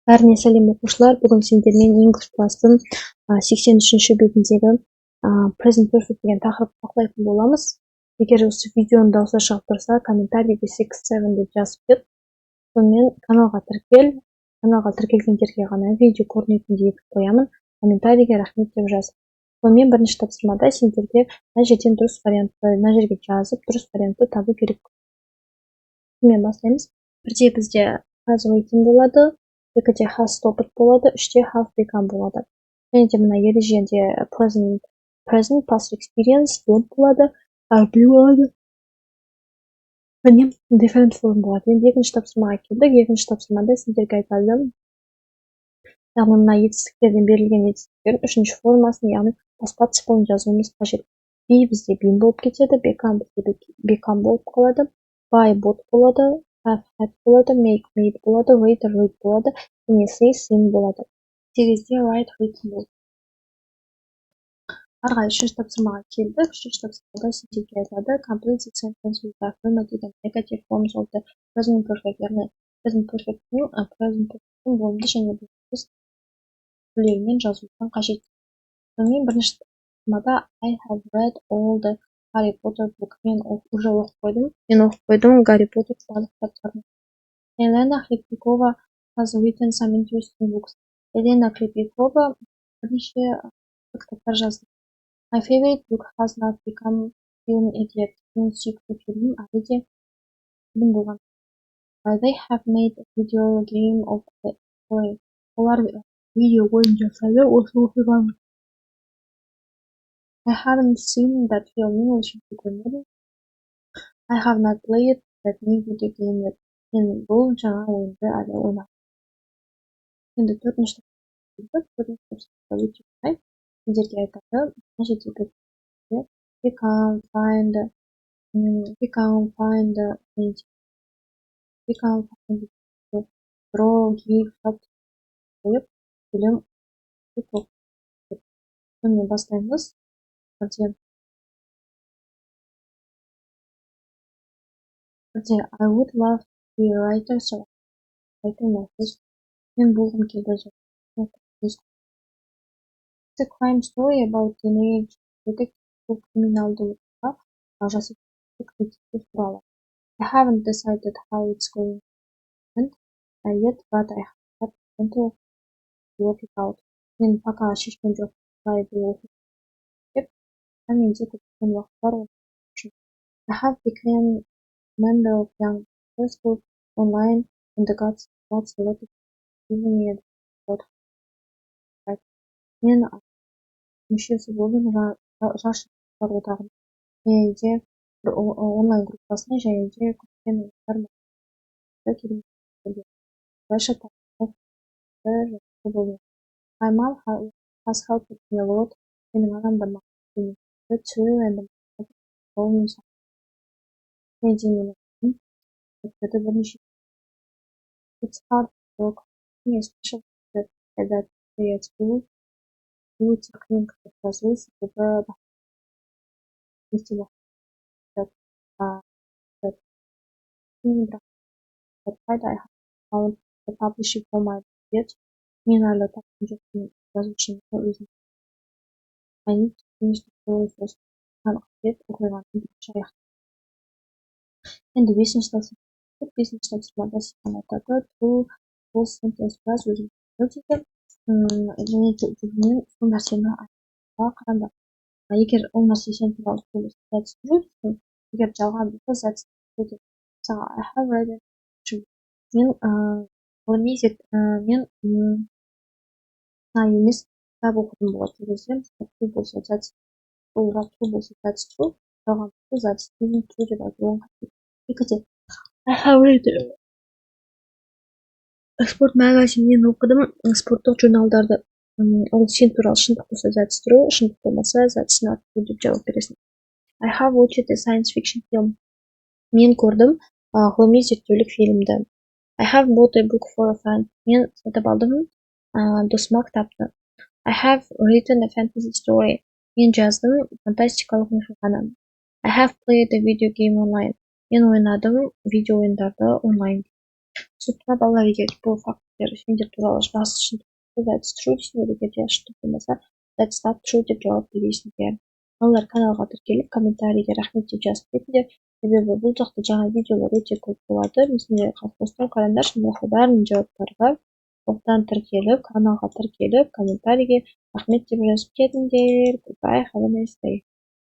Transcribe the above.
Бәріне сәлем, оқушылар! Бүгін сендермен English Plus-тың 83-ші бетіндегі Present Perfect деген тақырыпты талқылайтын боламыз. Егер осы видеоның дауысы шығып тұрса, комментарийге 6-7 деп жазып кет. Сонымен, каналға тіркел. Каналға тіркелгендерге ғана видео көрінетіндей етіп қоямын. Комментарийге «рахмет» деп жаз. Сонымен, бірінші тапсырмада сендерге мына жерден дұрыс вариантты, мына жерге жазып, дұрыс вариантты табу керек. Сонымен, бастаймыз. Бірде бізде has written болады, екіде has stopped болады, үште have become болады. Және де мына ережеде present, past experience, don't болады, have be болады және different form болады. Енді екінші тапсырмаға келдік. Екінші тапсырмада сендерге айтады, яғни мына етістіктерден берілген етістіктердің үшінші формасын, яғни past participle жазуымыз қажет. Be бізде been болып кетеді, become бізде become болып қалады, buy bought болады, have had болады, make made болады, read read болады және see seen болады. Сегізде write written болады. Ары қарай үшінші тапсырмаға келдік. Үшінші тапсырмада сендерге айтады: complete the sentence with the affirmative and negative forms of the present perfect, яғни present perfect'тің болымды және болымсыз түрлерімен жазудан қажет. Сонымен, бірінші тапсырмада I have read all the Harry Potter book. Мен уже оқып қойдым, мен оқып қойдым Гарри Поттер барлық кітаптарын. Елена Хлебникова has written some interesting books. Елена Хлебникова бірнеше кітаптар жазды. My favorite book has not become film yet. Менің сүйікті фильмім әлі де фильм болған. They have made a video game of the story. Олар видео ойын жасады осы оқиғаны. I haven't seen that film. Мен ол фильмді көрмедім. I have not played that new video game yet. Мен бұл жаңа ойынды әлі ойнамадым. Енді төртінші келдік. Төртінші тапсырма өте оңай. Сендерге айтады, мына жерде become, find, become, find, become, find, draw, give қойып, сөйлем. Сонымен, бастаймыз. Бірде I would love to be a writer, so writing my first. Мен болғым келді. It's a crime story about teenage detective. Бұл криминалды оқиға, жасөспірім детектив туралы. I haven't decided how it's going to end yet, but I have got plenty of to work it out. Мен пока шешкен жоқпын қалай бұл оқиға деп, менде көптеген уақыт бар үшін. I have become member of Young Writers Group online and got a lot of giving me about. Мен мүшесі болдым жас жазушылар одағының және де бір онлайн группасына және де көптеген ойлар қалайша. My mom has helped me a lot. Менің анам да маған көмектесті. Too, and және де менің анам бірнеше. It's hard work, especially at that day at school. Өте қиын кітап жазу, себебі мектеп бірақ I haven't found the publisher for my book yet. Мен әлі тапқан жоқпын жазушыны өзім. I need to finish the story first. Маған қажет оқиғаны бірінші аяқтау. Енді бесінші тапсырма. Бесінші тапсырмада саған айтады: true, false sentence жаз, өзің дейді және түбінен сол нәрсені айтуға қараңдар. Егер ол нәрсе сен туралы true болса, that's true дейсің, егер жалған болса, that's true деп. Мысалға, I have read, мен ғылыми, мен емес, кітап оқыдым болады. Сол кезде true болса, that's ол true болса, that's true, жалған болса, that's isn't true деп айтуың қажет. Екіде I have read sport magazine. Мен оқыдым спорттық журналдарды. Ол сен туралы шындық болса, that's true, шындық болмаса, that's not true деп жауап бересің. I have watched a science fiction film. Мен көрдім ғылыми зерттеулік фильмді. I have bought a book for a friend. Мен сатып алдым досыма кітапты. I have written a fantasy story. Мен жаздым фантастикалық оқиғаны. I have played a video game online. Мен ойнадым видео ойындарды онлайн. Түсінікті ма, балалар? Егер бұл фактілер сендер туралы рас, шындық, «That's true» дейсіңдер. Егер де шындық болмаса, «That's not true» деп жауап бересіңдер. Балалар, каналға тіркеліп, комментарийге «Рахмет» деп жазып кетіңдер, себебі бұл жақта жаңа видеолар өте көп болады. Мен сендерге қазір қостым, қараңдаршы, мына жақта бәрінің жауаптары бар. Сондықтан тіркеліп, каналға тіркеліп, комментарийге «Рахмет» деп жазып кетіңдер. Goodbye, have a nice day.